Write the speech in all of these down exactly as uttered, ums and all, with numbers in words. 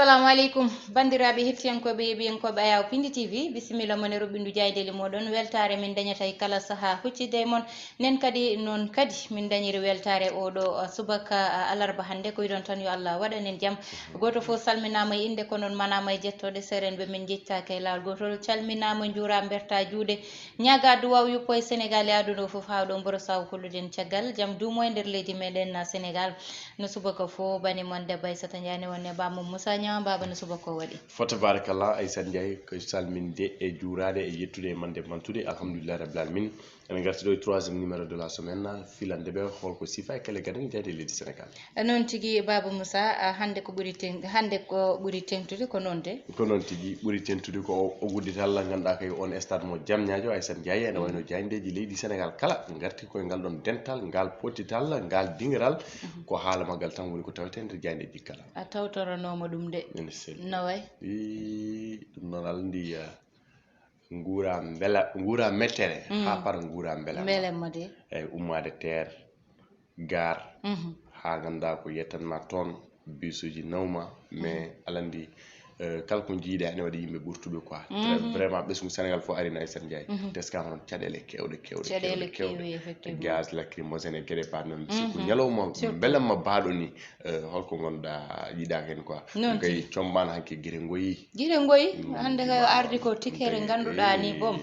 Assalamu aleykum, banndiraaɓe hettiyankooɓe e yeɓiyankooɓe Ayaw Pindi T V. Bisimilla mon e roɓɓindu jaaydeli mooɗon. Weltaare min dañata e kala sahaa huccitde e mon. Nen kadi, noon kadi, min dañiri weltaare oɗo, uh, subaka, uh, alarba hannde. Ko wiɗon tan yo Allah waɗan en jam. Gooto fof salminaama e innde, ko noon manaama e jettooɗe. Seerenɓe min njettaaka e laawol gootol. Calminaama, njuuraa, mbertaa juuɗe. Ñaagaa duwaaw yuppo e Senegaal e aduna o fof, haa ɗo mboro sawo hollude en caggal. Jam duumo e nder leydi meɗen, uh, Senegaal. No subaka fof, bani mon debbo Aissata Ndiaye ne wonne bammo Moussa Niang. Baba, no subaka o waɗi? Fota barakallah, Aissata Ndiaye, ko salminde e juuraade e yettude e mande mantude. Alhamdulillah Rabbil Alamin. En ngarti ɗo e troisième numéro de la semaine, filande ɓe holko sifa e kala gadan jeyde e leydi Senegaal. E noon tigi, Baba Moussa, a, hannde ko ɓuri ten-, hannde ko ɓuri teŋtude ko noon de? Ko noon tigi, ɓuri teŋtude ko o, o uddital, ngannduɗaa kay on stade mo Diamniadio, Aissata Ndiaye, ene wayno jaayndeeji leydi Senegaal kala ngarti koye ngal ɗon dental, ngal pottital, ngal dingiral. Ko haala maggal tan woni ko tawetee nder jaayndeeji kala. A tawtoranooma ɗum de. Ene selli. No way? Ii, ɗum noon aɗa anndi, ah, nguura mbela, nguura mettere, haa para nguura mbela. Mbela ma de. Eyi, ummaade Teer, Gaar, haa ngannduɗaa ko yettan ma toon, bisuuji nawma, mais aɗa anndi, eh, kala ko njiiɗaa ene waɗi yimɓe ɓurtuɓe quoi. Très vraiment, ɓesngu Senegaal fof ari no Aissata Ndiaye. Teskaama toon caɗeele keewɗe, keewɗe, caɗeele keewɗe, keewɗe, keewɗe. Effectivement. Gaz lacrymogène e geɗe baaɗe noon. Surtout ñalawma mbela ma baaɗo ni, eh, holko ngonɗaa yiɗaaka heen quoi. Noon kay tigi. Combaan hanki gire ngoyi. Gire ngoyi, hannde kay o ardi ko tikkere ngannduɗaa ni boom.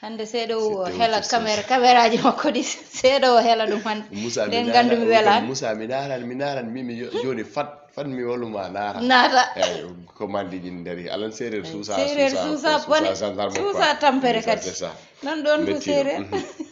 Hannde seeɗa o hela caméra, caméraji makko ɗi, seeɗa o hela ɗum hannde. Nden nganndu mi welaani. Moussa, mi naaran, mi naaran, mi, mi yo-, jooni fat, fat mi wallu ma naara. Naata. Eyi, commande ji ɗi ndari. Alan seereer suusa, seereer suusa, suusa bone, suusa gendarme suusa quoi. Tampere kadi. C'est ça. Noon ɗoon ko seereer.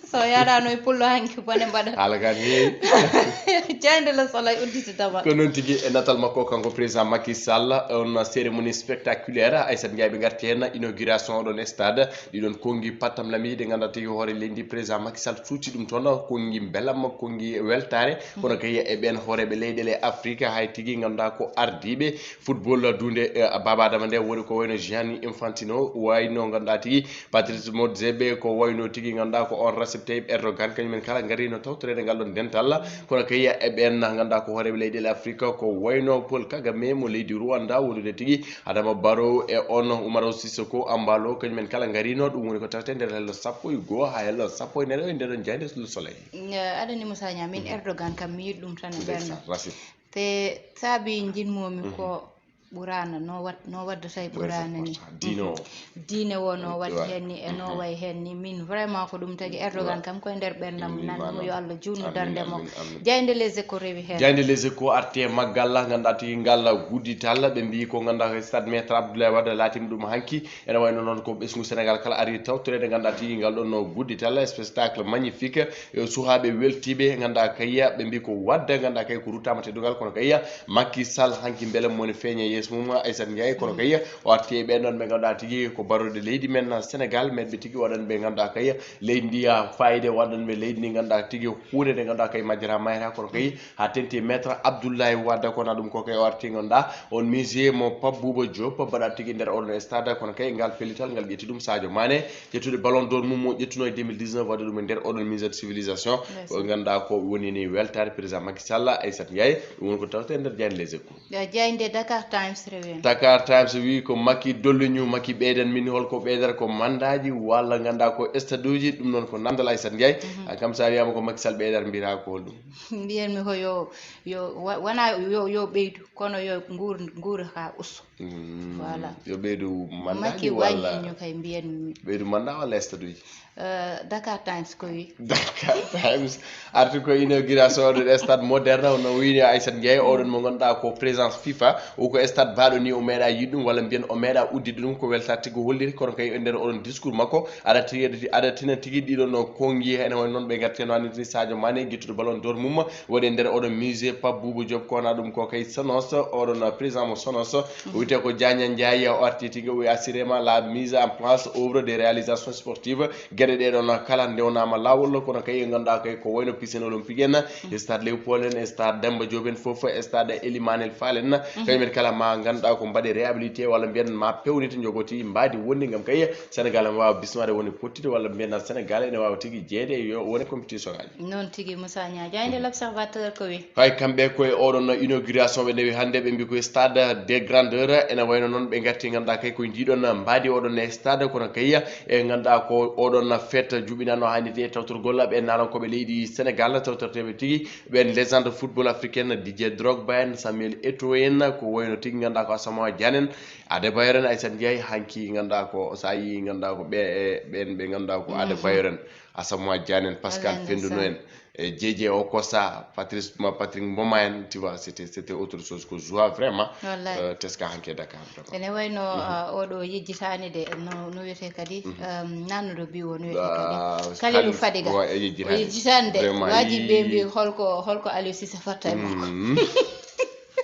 So yaɗaano e pullo hanki bone mbaɗa. Haala ka ne heewi. Jaaynde la Soleil udditidama. Ko noon tigi e natal makko kanko président Macky Sall, on cérémonie spectaculaire, Aissata Ndiaye ɓe ngarti heen inauguration oɗon stade, ɗiɗon konngi pattam lami ɗi ngannduɗaa tigi hoore leydi président Macky Sall suuti ɗum toon, konngi mbelamma, konngi weltaare, kono kay e ɓeen hooreeɓe leyɗeele Afrique hay tigi ngannduɗaa ko ardiiɓe football duunde, eh, Baba Adama nde woni ko wayno Gianni Infantino, wayno ngannduɗaa tigi Patrice Motsepe, ko wayno tigi ngannduɗaa ko on Recep Tayyip Erdogan, kañum en kala ngarino tawtoreede ngal ɗon dental. Kono kay e ɓeen ngannduɗaa ko hooreeɓe leyɗeele Afrique, ko wayno Paul Kagame mo leydi Rwanda, wondude tigi Adama Barrow e on Umaro Sissoko Embaló, kañum en kala ngarino, ɗum woni ko tawetee nder hello sappo e goo haa hello sappo e nayi e nder ɗon jaaynde Le Soleil. Eh, aɗa anndi Moussa Niang, min Erdogan kam mi yiɗi ɗum tan e ɓernde. Ndeysaan, Recep. Te saabi njiɗmoomi ko ɓuraana, no wat-, no waddata e ɓuraana ni. Diine o. Diine o no waɗi heen ni, e no wayi heen ni. Min vraiment ko ɗum tagi Erdogan kam koye nder ɓerndam mi nanmi mo, yo Allah juutnu darnde makko. Jaaynde Les Échos rewi heen. Jaaynde Les Échos arti e maggal, ngannduɗaa tigi ngal guddital, ɓe mbiyi ko ngannduɗaa ko stade Maître Abdoulaye Wade laatima ɗum hanki. Ene wayno noon ko ɓesngu Senegaal kala ari tawtoreede ngannduɗaa tigi ngal ɗon no guddital, spectacle magnifique. E suhaaɓe weltiiɓe, ngannduɗaa kay, ɓe mbii ko waɗde, ngannduɗaa kay ko ruttaama teddungal, kono kay Macky Sall hanki mbele mo ne feeña yeeso mum, Aissata Ndiaye, kono kay o arti e ɓeen ɗoon ɓe ngannduɗaa tigi ko barooɗe leydi men Senegaal, meɗɓe tigi waɗan ɓe ngannduɗaa kay leydi ndi, ah, fayida, waɗan ɓe leydi ndi ngannduɗaa tigi huunde nde ngannduɗaa kay majjata mayata, kono kay haa tenti Maître Abdoulaye Wade, kono ɗum ko kay o arti ngannduɗaa on musée mo Pape Bouba Diop mbaɗa tigi nder oɗon stade, kono kay ngal pellital ngal ƴetti ɗum Sadio Mané, ƴettude Ballon d'Or mum mo ƴettuno e deux mille dix-neuf, waɗde ɗum e nder oɗon musée de civilisation. Ndeysaan. Ko ngannduɗaa ko woni ni weltaare président Macky Sall, Aissata Ndiaye, ɗum woni ko tawte e nder jaaynde Les Échos. Ya, jaaynde Dakar Times rewi heen. Dakar Times wi ko Macky dolliñu, Macky ɓeydan min, holko ɓeydata ko mandaaji walla ngannduɗaa ko stade uji, ɗum noon ko namdal Aissata Ndiaye. An kam so a wiyaama ko Macky Sall ɓeydata mbiyata ko holɗum? Mbiyanmi ko yo, yo wa-, wona yo, yo ɓeydu, kono yo nguur, nguur haa usto. Mm, voilà. Yo ɓeydu mandaaji walla Macky waññi ñu kay mbiyanmi. Ɓeydu mandat walla stade uji? Eh, Dakar Times ko wi. Dakar Times arti ko inauguration oɗon stade moderne, no wiyni Aissata Ndiaye, oɗon mo ngannduɗaa ko présence FIFA, o ko stade baaɗo ni o meeɗa yiɗ ɗum walla mbiyen o meeɗa uddide ɗum, ko weltaare tigi o holliri, kono kay e nder oɗon discours makko aɗa tigi, aɗa tina tigi ɗiɗon konngi, ene woni noon ɓe ngarti no annditini Sadio Mané, ƴettude Ballon d'Or mum, waɗi e nder oɗon musée Pape Bouba Diop, ko wona ɗum ko kay Sonos, oɗon président mo Sonos, o wiyetee ko Diania Ndiaye, o arti tigi o wi assurément la mise en place œuvre de réalisation sportive, Ɗe ɗon kala ndewnaama laawol, kono kay ngannduɗaa kay ko wayno piscine olympique en, stade Léopold en, stade Demba Diop en fof, stade Elimanel Fall en, kañum en kala ma ngannduɗaa ko mbaɗe réhabilité walla mbiyen ma pewnite, njogoti mbaadi wondi ngam kay Sénégal ene waawa bismaade woni pottite walla mbiyen Sénégal ene waawa tigi jeeyde e yo wone compétition ngaji. Noon tigi, Moussa Niang. Jaaynde L'Observateur ko wi? Hay kamɓe koye oɗon inauguration ɓe ndewi hannde, ɓe mbi koye stade des grandeurs, ene wayno noon ɓe ngarti ngannduɗaa kay koye ndiɗon mbaadi oɗon e stade, kono kay e ngannduɗaa ko oɗon fête juɓinano hannde e tawtorgol ɓe naalankooɓe leydi Sénégal, tawtorteeɓe tigi ɓen légende football africaine, Didier Drogba en, Samuel Eto'o en, ko wayno tigi ngannduɗaa ko Asamoah Gyan en, Adebayor en, Aysata Ndiaye, hanki ngannduɗaa ko so a yii ngannduɗaa ko ɓe, e ɓen ɓe ngannduɗaa ko Adebayor en, Asamoah Gyan en, Pascal Fenduno en, e J J Okocha, Patrice, ma Patrick Mboma en, tu vois, c'était, c'était autre chose, ko joie vraiment. Wallahi. Euh, teska hanke Dakar vraiment. Ene wayno, ah, oɗo yejjitaani de, no, no wiyetee kadi, um, nannuɗo biwo, no wiyetee kadi, ah, Kalilou Fadiga. Wa-, yejjitaani. O yejjitaani de. Vraiment, waaji ɓe mbi holko, holko Aliou Cissé fatta e makko. Mm.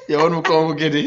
Yo won mo konko kadi.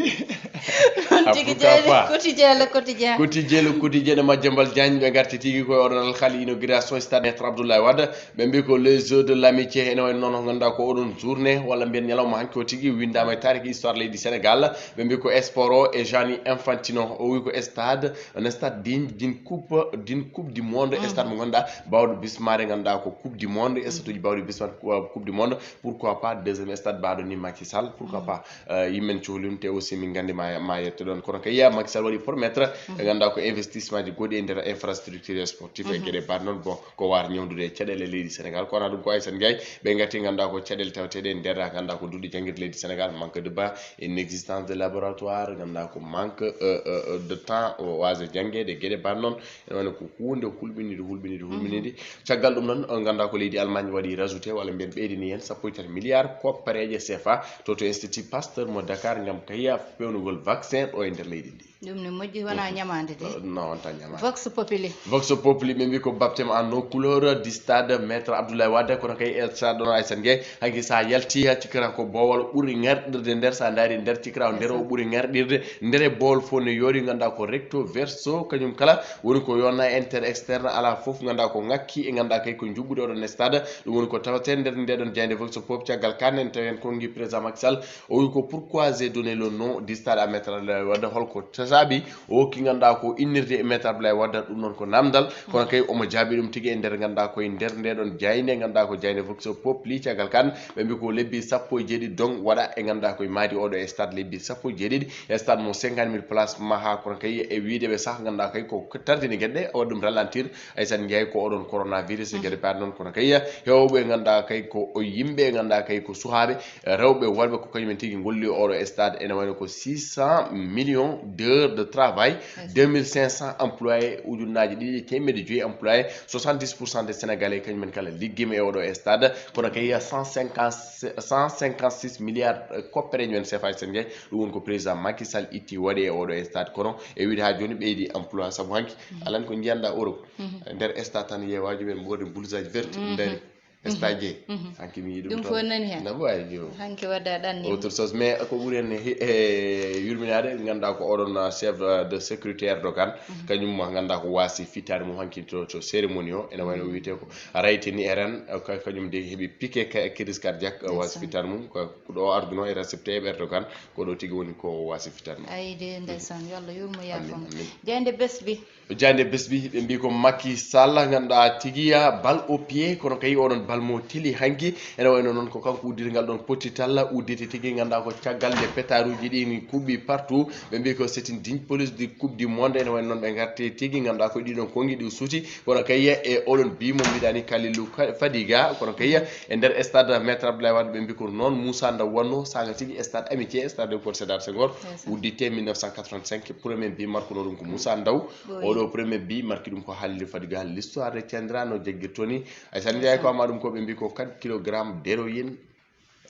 Noon tigi. Pourquoi pas? Jeyde quotidien, le quotidien. Quotidien, le quotidien de Madiambal Diagne, ɓe ngarti tigi koye oɗon alhaali inauguration stade Maître Abdoulaye Wade. Ɓe mbi ko les jeux de l'amitié, ene wayno noon, ngannduɗaa ko oɗon journée walla mbiyen ñalawma hanki o tigi winndaama e taariki histoire leydi Sénégal. Ɓe mbi ko sport o e Gianni Infantino, o wi ko stade, un stade digne d'une coupe, d'une coupe du monde, stade mo ngannduɗaa baawɗo bismaade ngannduɗaa ko coupe du monde, stade uji baawɗi bismaade coupe du monde. Pourquoi pas deuxième stade baɗo ni Macky Sall, pourquoi pas? Euh, yimmen cohli ɗum te aussi min nganndi ma, ma yette ɗon. Kono kay ya Macky Sall waɗi promettre, ɓe ngannduɗaa ko investissement ji goɗɗi e nder infrastructure sportif e geɗe baɗ noon. Bon, ko waata ñawdude e caɗeele leydi Sénégal. Kono ɗum ko Aysata Ndiaye, ɓe ngarti ngannduɗaa ko caɗeele taweteeɗe e nder ngannduɗaa ko duɗe janngirde leydi Sénégal, manque de banc, inexistence de laboratoire, ngannduɗaa ko manque, euh, euh, de temps o waasa janngeede, geɗe baɗ noon. Ene wayno ko huunde hulɓinide, hulɓinide, hulɓinide. Caggal ɗum noon, on ngannduɗaa ko leydi Allemagne waɗi rajouté walla mbiyen ɓeydini heen sappo e tati milliards koppareeje C F A to, to Institut Pasteur mo Dakar ngam kayya pewnugol vaccin ɗo e nder leydi ndi. Ɗum ne moƴƴi, wona ñamaande de. No, wonta ñamaande. Vox Populi. Vox Populi, ɓe mbi ko baptême en eau couleur du stade Maître Abdoulaye Wade, kono kay e stade ɗon Aysata Ndiaye, hanki sa yalti ha cikkata ko boowal ɓuri ŋerɗirde nder, sa ndaari nder cikkata ko nder o ɓuri ŋerɗirde, ndere boowal fof ne yoori, ngannduɗaa ko recto verso, kañum kala woni ko yonna inter externe, ala fof ngannduɗaa ko ŋakki e ngannduɗaa kay ko njuɓɓude oɗon stade, ɗum woni ko tawete nder nde ɗon jaaynde Vox Pop. Caggal kan en tawi en konngi président Macky Sall, o wi ko pourquoi j'ai donné le nom du stade à Maître Abdoulaye Wade, holko saabi o hokki ngannduɗaa ko innirde e Maître Abdoulaye Wade, ɗum noon ko namdal, kono kay omo jaabi ɗum tigi e nder ngannduɗaa koye nder nde ɗon jaaynde, ngannduɗaa ko jaaynde Vox Populi. Caggal kan ɓe mbi ko lebbi sappo e jeeɗiɗi dong waɗa e ngannduɗaa koye maadi oɗo e stade, lebbi sappo e jeeɗiɗi, e stade mo cinquante mille place maha, kono kay e wiide ɓe sah ngannduɗaa kay ko tardini geɗe, waɗi ɗum ralentir. Aysata Ndiaye ko oɗon coronavirus e geɗe baɗ noon, kono kay hewɓe ngannduɗaa kay ko o yimɓe ngannduɗaa kay ko suhaaɓe, rewɓe, worɓe, ko kañumen tigi ngolli oɗo stade. Ene wayno ko six cent millions d'heures de travail, deux mille cinq cents employés, ujunnaaji ɗiɗi e teemedde joyi employés, soixante-dix pour cent des Sénégalais, kañumen kala liggima e oɗo stade. Kono kay cent cinquante, cent cinquante-six milliards, euh, koppereeje men C F A Sen Ndiaye, ɗum woni ko président Macky Sall itti waɗi e oɗo stade. Kono e wiide ha jooni ɓeydi emploi, sabu hanki alan ko njiyanɗa Europe. Nder stade tan yeewaaji men mboɗi boulsage verte ndari. Stage. Hanki mi yiɗum. Ɗum fof nani hen. Na waawi yo. Hanki wadda ɗanni. Autre chose, mais ko ɓuri hen he-, he yurminaade, ngannduɗaa ko oɗon, uh, chef, uh, de sécurité Erdogan, kañum mo ngannduɗaa ko waasi fittaade mum hanki to, to cérémonie o, ene wayno wiyetee ko Raytini Eren, uh, ka-, kañum de heɓi piqué ka-, crise cardiaque, uh, waasi fittaade mum, ko, ko ɗo arduno e récepté Erdogan, ko ɗo tigi woni ko waasi fittaade mum. Ayi de, ndeysaan, yo Allah yurmo yaafo mo. Amin, amin. Jaaynde Bés Bi. Jaaynde Bés Bi, ɓe mbi ko Macky Sall, ngannduɗaa tigi ya bal au pied, kono kay oɗon bal mo teli hanki. Ene wayno noon ko kanko udditi ngal ɗon pottital, udditi tigi, ngannduɗaa ko caggal nde pétarduji ɗi ni kuɓɓi partout. Ɓe mbi ko c'est une digne police du coupe du monde. Ene wayno noon ɓe ngarti tigi, ngannduɗaa ko ɗiɗon konngi ɗi suuti. Kono kay e oɗon bi mo mbiɗa ni Kalilou Ka-, Fadiga, kono kay e nder stade Maître Abdoulaye Wade, ɓe mbi ko noon Moussa Ndaw wanno, saga tigi stade Amitié, stade Léopold Sédar Senghor, uddite mille neuf cent quatre-vingt-cinq, premier bi markuno ɗum ko Moussa Ndaw. Oɗo premier bi marki ɗum ko Halilou Fadiga, l'histoire retiendra no jaggirtoni. Aysata Ndiaye ko amma ɗum ko ɓe mbi ko quatre kilogrammes d'héroïne,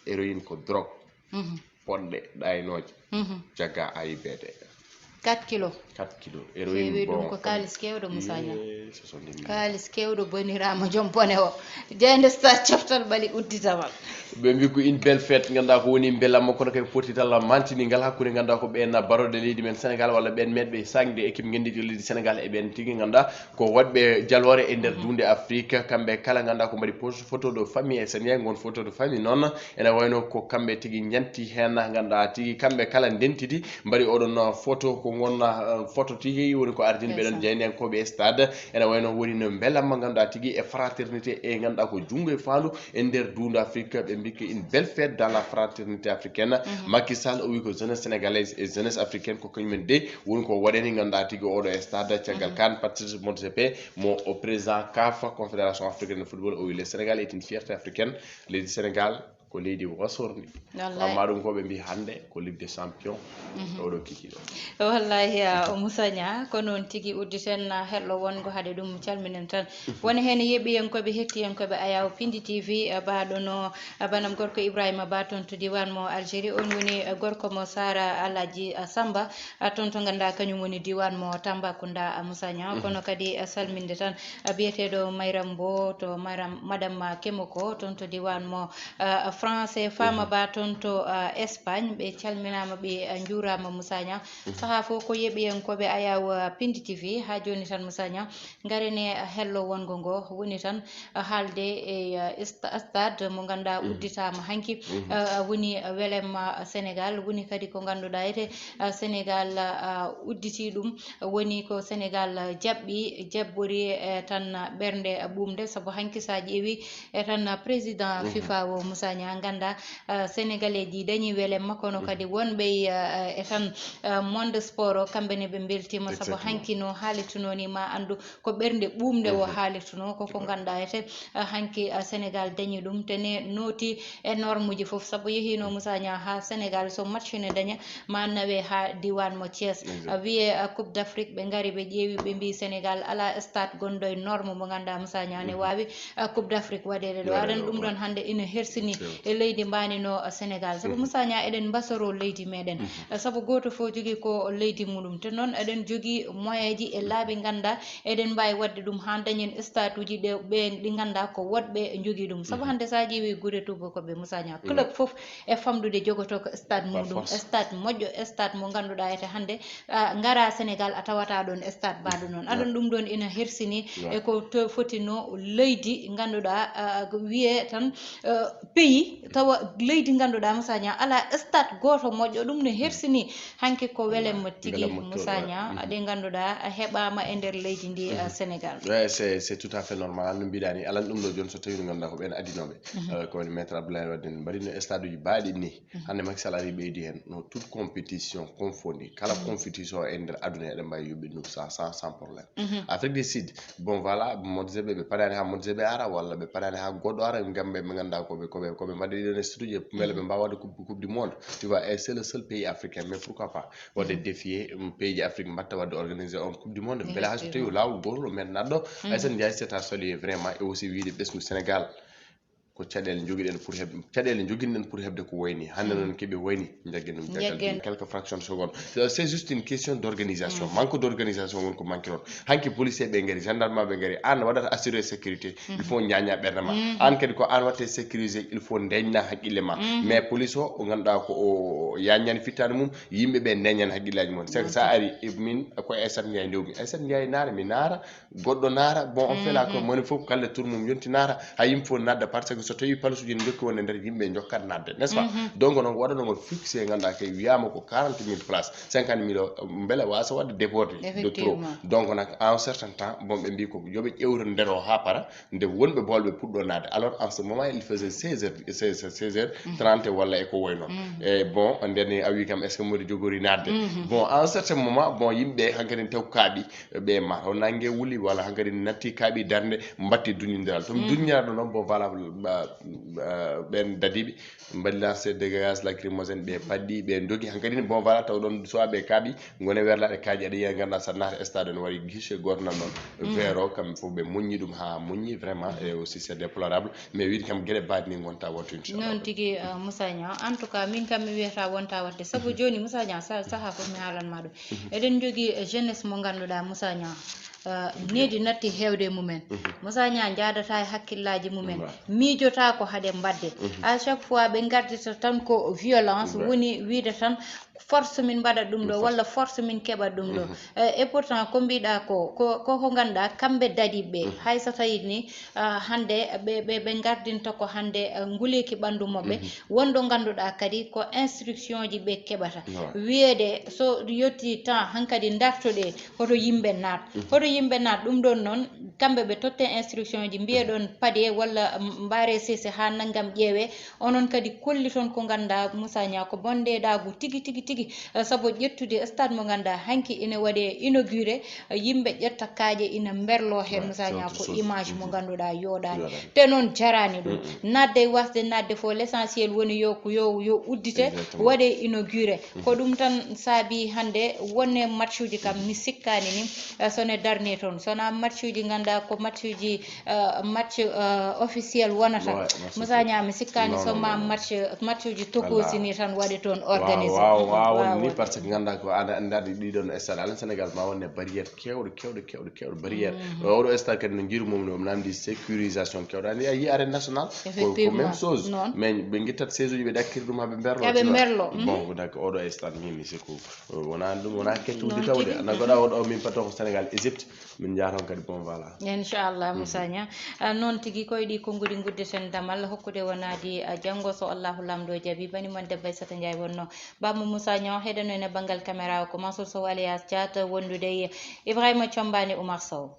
héroïne ko drogue, poɗɗe ɗaynooje, jagga A I B D. Quatre kilos. Quatre kilos. Héroïne, heewi ɗum bon, ko kaalis keewɗo, Moussa Niang. Kaalis keewɗo boniraama joom bone o. Jaaynde Stade coftal ɓali udditamal. Ɓe mbi ko une belle fête, ngannduɗaa ko woni mbelamma, kono kadi pottital mantini ngal hakkunde, ngannduɗaa ko ɓeen barooɗe leydi men Sénégal, walla ɓeen meeɗɓe saŋde équipe ngenndiijo leydi Sénégal, e ɓeen tigi, ngannduɗaa ko waɗɓe jaloore e nder duunde Afrique. Kamɓe kala, ngannduɗaa ko mbaɗi pos-, photo de famille, e sen yahi ngoon photo de famille noon, ene wayno ko kamɓe tigi njanti heen, ngannduɗaa tigi kamɓe kala ndentiti, mbaɗi oɗon photo, ko ngoon, eh, photo tigi woni ko ardini ɓe ɗon jeyniyankooɓe e stade. Ene wayno woni no mbelamma, ngannduɗaa tigi e fraternité, e ngannduɗaa ko junngo e faandu e nder duunde Afrique. Ɓe mbi ko une belle fête dans la fraternité africaine. Macky Sall o wi ko jeunesse sénégalaise e jeunesse africaine ko kañumen de woni ko waɗani, ngannduɗaa tigi oɗo e stade. Caggal kan, Patrice Motsepe mo o président CAF, Confédération africaine de football, o wi le Sénégal est une fierté africaine. Leydi Sénégal ko leydi wasorndi. Wallay. Amma ɗum ko ɓe mbi hannde ko Ligue des Champions. Oɗo kikiɗo. Wallahi, a, o Moussa Niang, ko noon tigi udditen, a, hello wongo haade ɗum calminen tan. Woni heen yeɓiyankooɓe, hettiyankooɓe Ayaw Pindi T V, a, baɗono, a, banam gorko Ibrahima Ba toon to diwan mo Algérie. On woni, a, gorko mo Sara Alaji, a, Samba, a, toon to ngannduɗaa kañum woni diwan mo Tambacounda, a, Moussa Niang. Kono kadi, a, salminde tan, a, biyeteeɗo Mayram Mbo to Mayram, Madame Kemoko toon to diwan mo, a, France. Fama Ba toon to, a, Espagne. Ɓe calminaama, ɓe, a, njuuraama Moussa Niang. Sahaa fof ko yeɓiyankooɓe Ayaw, a, Pindi T V. Haa jooni tan Moussa Niang, ngarene, a, hello wongo ngo woni tan, a, haalde e, a, sta-, stade mo ngannduɗaa udditaama hanki. A, a, woni, a, welemma, a, Sénégal, woni kadi ko ngannduɗaa ete, a, Sénégal, a, udditi ɗum. Woni ko Sénégal jaɓɓi, jaɓɓori, e, tan ɓernde ɓuumde, sabu hanki so a ƴeewi, e, tan président FIFA o Moussa Niang, ngannduɗaa, e, Sénégalais ji dañi welemma, kono kadi wonɓe, e, e, tan, e, monde sport o, kamɓe ne ɓe mbeltiima, sabu hanki no haalirtunoo ni, ma anndu ko ɓernde ɓuumde o haalirtunoo, ko ko ngannduɗaa ete, e, hanki, e, Sénégal dañi ɗum, te ne nooti e norme uji fof, sabu yehiino Moussa Niang haa Sénégal, so match ne daña, ma nawe haa diwan mo Thiès. A wiye, a, Coupe d'Afrique, ɓe ngari, ɓe ƴeewi, ɓe mbi Sénégal ala stade gonɗo e norme mo ngannduɗaa Moussa Niang ne waawi, a, Coupe d'Afrique waɗeede ɗo. Aɗan ɗum ɗon hannde ina hersini e leydi mbaanino, a, Sénégal. Sabu Moussa Niang, eɗen mbasoro leydi meɗen. A, sabu gooto fof jogii ko leydi muɗum. Te noon eɗen jogii moyen ji e laabi ngannduɗaa eɗen mbaawi waɗde ɗum haa dañen stade uji ɗe, ɓe ɗi ngannduɗaa ko woɗɓe njogii ɗum. Sabu hannde so a ƴeewi gure tuubakooɓe Moussa Niang, club fof e famɗude jogotoo ko stade muɗum, stade moƴƴo, stade mo ngannduɗaa ete hannde, a, ngara Sénégal a tawata ɗon stade baɗo noon. Aɗon ɗum ɗon ina hersini e ko to-, fotino leydi ngannduɗaa, a, ko wiye tan, a, pays, tawa leydi ngannduɗaa Moussa Niang ala stade gooto moƴƴo, ɗum ne hersini hanki ko welemma tigi Moussa Niang, ɗi ngannduɗaa a heɓaama e nder leydi ndi, a, Sénégal. Ouais, c'est, c'est tout à fait normal. No mbiɗa ni, alan ɗum ɗo jooni so tawi ngannduɗaa ko ɓen addinooɓe. Euh, ko woni Maître Abdoulaye Wade en mbaɗino stade uji baaɗi ni. Hannde Macky Sall ari ɓeydi heen, no toute compétition confondue. Kala compétition e nder aduna eɗen mbawi yuɓɓinde ɗum sans, sans, sans problème. Afrique du Sud, bon voilà, Motsepe, ɓe parani ha Motsepe ara, walla ɓe parani ha goɗɗo ara, ngam ɓe, ɓe ngannduɗaa ko ɓe, ko ɓe, ko ɓe mbaɗi ɗon e stade uji, mbele ɓe mbawa waɗde coupe, coupe du monde. Tu vois, et c'est le seul pays africain, mais pourquoi pas waɗde défier, um, pays ji Afrique mbatta waɗde organiser on coupe du monde. Mbele hay so tawi lawol gotol o men naɗɗo, Aïssata Ndiaye, c'est à saluer vraiment, et aussi wiide ɓesngu Sénégal. Ko caɗeele njogiɗen pour heɓ-, caɗeele njoginɗen pour heɓde ko wayni. Hannde noon keɓe wayni, njaggen ɗum caggal. Njaggen. Quelques fractions de seconde. C'est, c'est juste une question d'organisation. Manque d'organisation woni ko manque ɗon. Hanki policier ɓe ngari, gendarme ɓe ngari, an waɗata assurer sécurité, il faut ñaña ɓernde ma. An kadi ko an watte sécurisé, il faut ndeñna haqqille ma. Mais police o, o ngannduɗaa ko o yaññani fittaande mum, yimɓe ɓe ndeñan haqqillaji mum. C'est que sa ari, e min ko Aïssata Ndiaye ndewmi. Aïssata Ndiaye naara, mi naara, goɗɗo naara, bon, on fait la, ko moni fof, kala tour mum yonti naara, hay yimɓe fof nadda, parce que so tawi palasuji ne jokki wonde nder, yimɓe jokkat nadde, n'est-ce pas? Donc, noon waɗanogol fixé, ngannduɗaa kay wiyama ko quarante mille places, cinquante mille o, mbele wasa waɗde débordé de trop. Donc, nak, à un certain temps, bon, ɓe mbi ko yoɓe ƴewre nder o ha para, nde wonɓe bolɓe puɗɗo nadde. Alors, en ce moment, il faisait seize heures, seize, seize heures trente walla e ko woy noon. E bon, nden a wi kam, est-ce que mboɗo jogori nadde? Bon, à un certain moment, bon, yimɓe hankadi taw kaaɓi, ɓe ma o nangue wuli, walla hankadi natti kaaɓi darnde, mbatti duñodiral. Ɗum duñodiral ɗo noon, bon, voilà, ba, ba, ɓen dadiɓe mbaɗi lancé de gaz lacrymogène, ɓe paddi, ɓe dogi. Hankadi, bon, voilà, taw ɗon soit ɓe kaaɓi, gone werlaɓe kaaji, aɗa yiya, ngannduɗaa, sa naata stade, no waɗi guichet gooto nan ɗon. Vert o, kamɓe fof ɓe muññi ɗum haa muññi, vraiment, et aussi c'est déplorable. Mais wiide kam geɗe baɗe ni gonta wattu, inchallah. Noon tigi, euh, Moussa Niang. En tout cas, min kam mi wiyata wonta waɗde. Sabu jooni, Moussa Niang, sa-, saha fof mi haalan ma ɗum. Eɗen jogii, eh, jeunesse mo ngannduɗaa, Moussa Niang. needi natti heewde e mumen. Moussa Niang njaadata e hakkillaaji mumen, miijotaako haɗe mbaɗde. À chaque fois ɓe ngardita tan ko violence, woni wiide tan force min mbaɗa ɗum ɗo, walla force min keɓa ɗum ɗo. Eh, et pourtant ko mbiɗa ko ko ko ko ngannduɗaa kamɓe dadiiɓe ɓe, hay so tawii ni ah, hannde ɓe ɓe ɓe ngardinta ko hannde eh, nguleeki ɓanndu maɓɓe, wonɗo ngannduɗaa kadi ko instruction ji ɓe keɓata. Wiyeede so yettii temps hankadi ndartoɗee hoto yimɓe naat. Hoto yimɓe naat ɗum ɗon noon, kamɓe ɓe totte instruction ji, mbiye ɗon paɗee walla mbaaree sese haa nanngam ƴeewee. Onon kadi kolliton ko ngannduɗaa Moussa Niang ko bondeɗaagu tigi tigi tigi. Eh, sabu ƴettude stade mo ngannduɗaa hanki ina waɗee inauguré, eh, yimɓe ƴetta kaaƴe ina mberloo heen. Moussa Niang ko image mo ngannduɗaa yooɗaani. Te noon jaraani ɗum. Naatde e wasde naatde fof, l'essentiel woni yo ko yo yo uddite, waɗee inauguré. Ko ɗum tan saabi hannde wonne matchuuji kam mi sikkaani ni eh, so ne darnii toon. So wonaa matchuuji ngannduɗaa ko matchuuji eh, match eh, officiel wonata. Moussa Niang mi sikkaani so ma match matchuuji tokoosi ni tan waɗe toon organisé. Waaw waaw woni ni, par ce que ngannduɗaa ko aɗa anndi ɗiɗon stade alan Sénégal ma wonne barrière kewɗo kewɗo kewɗo kewɗo barrière. Oɗo stade kadi no njiiru mum ni omo nanndi sécurisation kewɗo anndi a yi arène national ko même chose. Mais ɓe guittat seize uji ɓe ɗakkiri ɗum haɓe mberlo. Haɓe mberlo. Bon donc oɗo stade min ni c'est que wona ɗum wona keccude tawde ana goɗa oɗo min pato ko Sénégal Égypte. Min njaha toon kadi bon voilà. Inchallah Moussa Niang. Ah, noon tigi koye ɗi konnguɗi nguddeten damal hokkude wonaadi ah, janngo so Allahu Laamɗo jaɓi. Bani mon debbo Aissata Ndiaye wonno bammo Moussa Niang heɗano ene banngal caméra o ko Mansour Sow alias Thiat wondude e Ibrahima Thiombani Oumar Sow.